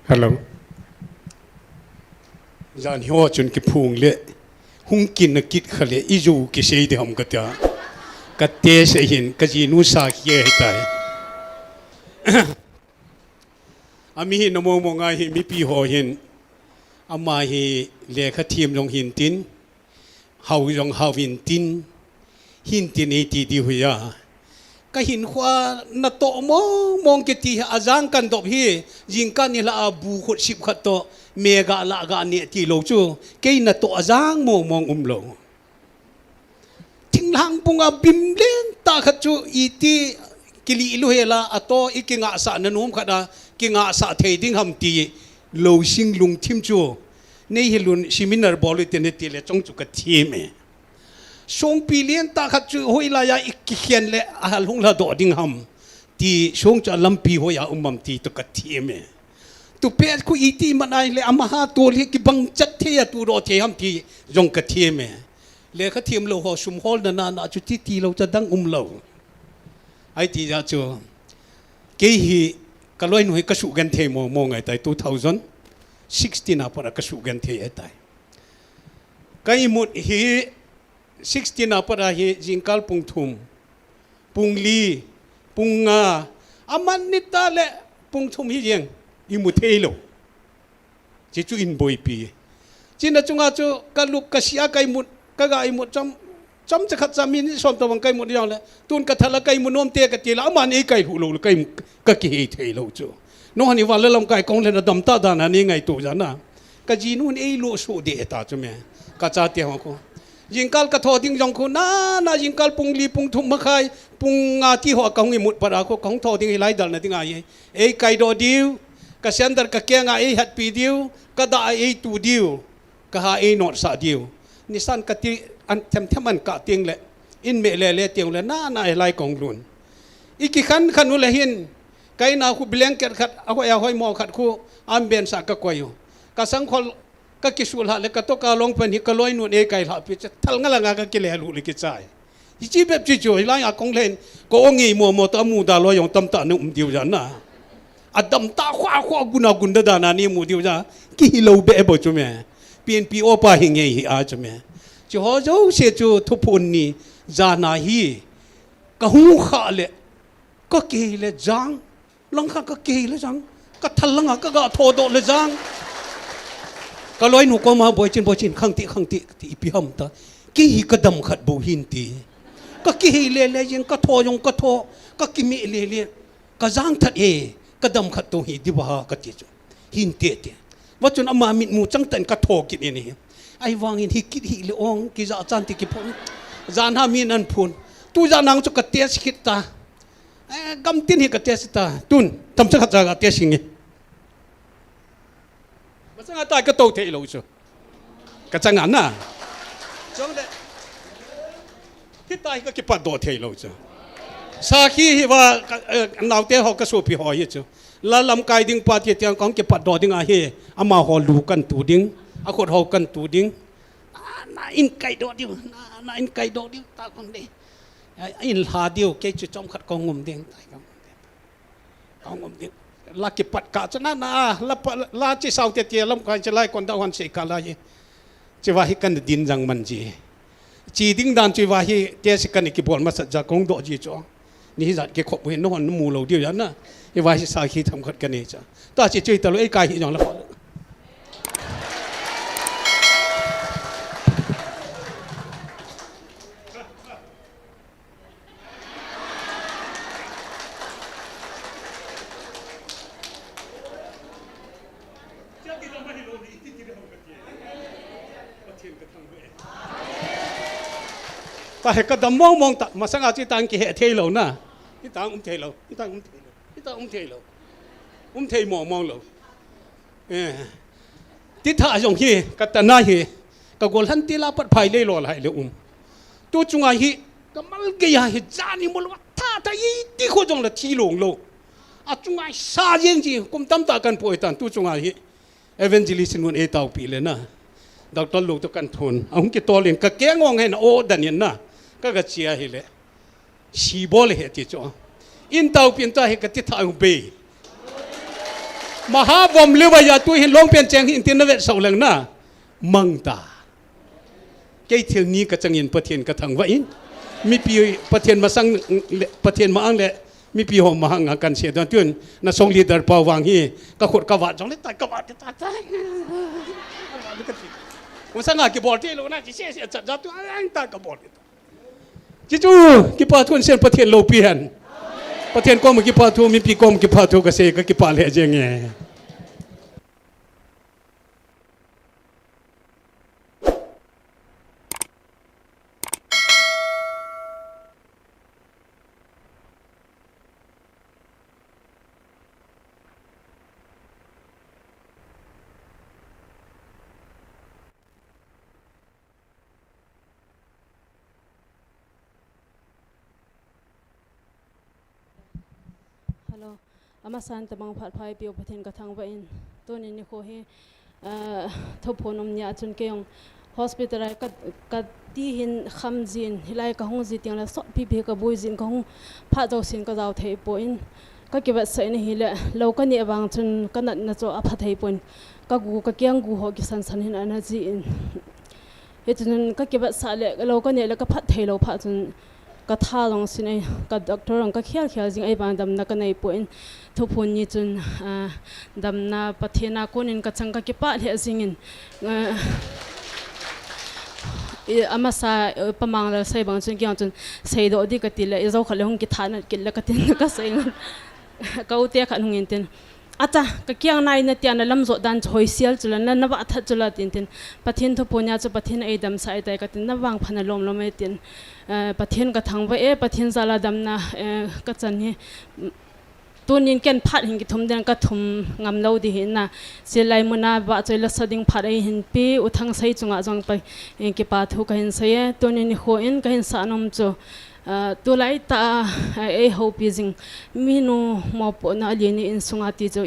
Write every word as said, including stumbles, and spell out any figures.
Hello. Jan hi ho chun kiphung le, hung kin na kit kha le, i ju kisei de ham ka tia. Ka te se hin, ka jinu sa ki he tai. Ami hi na mo mo ngai hi, mipi ho hin. Ama hi lekha thiam jong hin tin. Hau jong hau hin tin, hin tin ei ti di hui a. Ka hin khua na to mong mong ke ti a jang kan dop hi, jing kan ni la a bu khut sip khat to, me ga la ga ne ti lo chu, kei na to a jang mong mong um lo. Thinglang bunga bim len ta khat chu i ti kili lu he la a to i ki nga sa na num khat a, ki nga sa thei ding ham ti lo sing lung thim chu. Nei hi lun seminar bol u ti ne ti le chong chu ka thiem e. Songpi lian ta khat chu hoi la ya i ki khian le a hal hung la do ding ham. Ti song chu a lampi hoi a um am ti to ka thiem e. Tu pe khu i ti man ai le ama ha to le ki bang chat thei a tu do thei ham ti jong ka thiem e. Le ka thiem lo ho sum hol na na na chu ti ti lo cha dang um lo. Ai ti ja chu. Kei hi ka loi nu hi ka su gen thei mo mo ngai tai two thousand sixteen a pat a ka su gen thei e tai. Ka imut hi sixteen a pat a hi jingkal pung thum, pung li, pung nga, a man ni ta le pung thum hi jeng imu thei lo. Chi chu in boipi. Chi na chunga chu ka lup ka sia ka imut, ka ga imut chom, chom cha khat cha min som ta bang ka imut jong le. Tun ka thala ka imut nom te ka ti la, a man ei kai hu lo, ka im, ka ki hei thei lo chu. No hani wala lam kai kong le na dam ta da na ni ngai tu ja na. Ka ji nun ei lo su de ta chu me. Ka cha te ho ko. Jingkal ka tho ding jong khu na, na jingkal pung li, pung thum ma khai, pung nga ti ho ka hung imut para khu, ka hung tho ding hi lai dal na ding a ye. Ei kai do diu, ka sian dar ka keng a ei hat pi diu, ka da a ei tu diu, ka ha ei not sa diu. Nisan ka ti an them them an ka ting le, in me le le tiang le, na, na ei lai kong lun. I ki khan khan u le hin, kai na khu blanket khat, a hoi a hoi mo khat khu, am ben sa ka koi u. Ka sang khol, ka kisu lha le ka to ka long pen hi ka loi nun ei kai lha pi che thal nga la nga ka ki le lu le ki chai. Hi chi bep chi chu, hi lai a kong len, ko ong ei mo mo ta mu da loi jong tam ta ne um diu ja na. A dam ta khua khua gun a gun da da na ni mu diu ja. Ki hi lo be bo chu me. P N P o pa hi ngei hi a chu me. Chi ho jo se chu thu phun ni ja na hi. Ka hu kha le. Ka ki le jang. Langkhat ka kei le jang, ka thal langa ka ga tho do le jang. Ka loi nu koma boi chin, boi chin, khang ti, khang ti, ti ipi ham ta. Kei hi ka dam khat bo hin ti. Ka kihei le le jing, ka tho jong ka tho, ka kime le le. Ka jang that e, ka dam khat to hi di ba ha ka ti chu. Hin te te. Va chun ama mit mu chang tan ka tho kit ni ni. Ai vang in hi kit hi le ong, ki ja chan ti ki phun. Jan ha min an phun. Tu ja nang chu ka test kit ta. Eh, gam tin hi ka test ta. Tun, tam cha khat cha ka test nge. Masanga ta ka to thei lo chu. Ka changa na. Chong le. Hi ta hi ka kipat do thei lo chu. Sakhi hi va, ka, eh, naute ho ka sopi ho hi chu. La lamkai ding pa ti tiang kong kipat do ding a hi. Ama ho lu kan tu ding. A khut ho kan tu ding. Na, na in kai do diu. Na, na in kai do diu ta kong de. A, in lha diu. Kei chu chom khat kong ngum ding. Tai kong. Kong um ding. La kipat ka chu na na, la pa, la chi sau te te lam ka chi lai kon da han sei ka lai. Chi va hi kan din jang man ji. Chi ding dan chi va hi te si kan ki bol ma sat ja kong do ji chu. Ni hi jat ki khop hi no han mu lo diu ya na. Hi va hi sa hi tham khat kan ni cha. Ta chi chi ta lo ei kai hi jang la pa. Ta he ka dam mong mong ta, masanga chi tang ki he thei lo na. Hi tang um thei lo, hi tang um thei lo, hi tang um thei lo. Um thei mong mong lo. Eh. Ti tha jong hi, ka ta na hi, ka gol han ti la pat phai le lo lai le um. Tu chunga hi, ka mal ge ya hi, jani mol wa tha tha i ti kho jong la thi long lo. A chunga hi sa jeng ji, kum tam ta kan poi tan, tu chunga hi. Evangelist nun e tau pi le na. Doctor lo to kan thon. A hung ki tol in, ka ke ngong hen o dan in na. Ka ga chia hi le. Si bol he ti chu. In tau pin ta he ka ti tha u be. Maha vom le vai a tu hin long pen cheng hin tin na vetsah leng na. Mang ta. Kei thil ni ka changin Pathen ka thangvah in. Mipi Pathen masang le, Pathen ma ang le, mipi ho ma ang a kan se don tun, na song leader pa vang hi, ka khut ka vat jong le, ta ka vat, ta, ta. Masang a kibol te lo na, chi se se chat ja tu, ang ta ka bol. Chi chu, kipa thu sen Pathen lo pi han. Pathen kom kipa thu, mipi kom kipa thu ka se, ka kipa le jeng e. Hello. Amasan tabang phat phai piu Pathen ka thangvah in. Tuni nikho hi, eh, thuphon um nia chun kei jong hospital a ka, ka ti hin kham jin, hilai ka hung ji teng le sot pipi ka bui jin ka hung phat jo sin ka jao thei poi. Ka kivetsah in ahile, lo ka neh vang chun ka natna chu apha thei poi. Ka gu, ka kiang gu ho kisan san hin ana ji in. Hichun ka kivetsah le, lo ka neh le ka phat thei lo phat chun ka tha jong sin ai, ka doctor jong ka khel khel jing ai vang damna ka nei poi. Thuphon ni chun, ah, damna Pathen a kon in ka chang ka kipah lheh jing in, ah, i, amasa, eh, Pa Manglal sei bang chun kei jong chun seidoh di ka ti le, i jo khat le hung kitha nat kit le ka tin ka sei ngan. Ka u te khat hung in tin. Acha, ka kiang nai na tia na lam jot dan chu hoi sial chu la, na, na vah that chu la tin tin. Pathen thuphon nia chu Pathen ei damsah e tai ka tin, na vang pha na lom lom e tin. Eh, Pathen ka thangvah e, Pathen jal a damna, eh, ka chan hi. Tunin ken phat hin kithum den ka thum ngam lo di hi na. Silai mun a vahchoi la sa ding phat ei hin pe, U Thangsei chunga jong pa, eh, kipa thu ka hin sei e. Tunin nikho in ka hin sa nom chu. Ah, tulai ta, ah, ei houpi jing minu mopohna a lien in sunga ti chu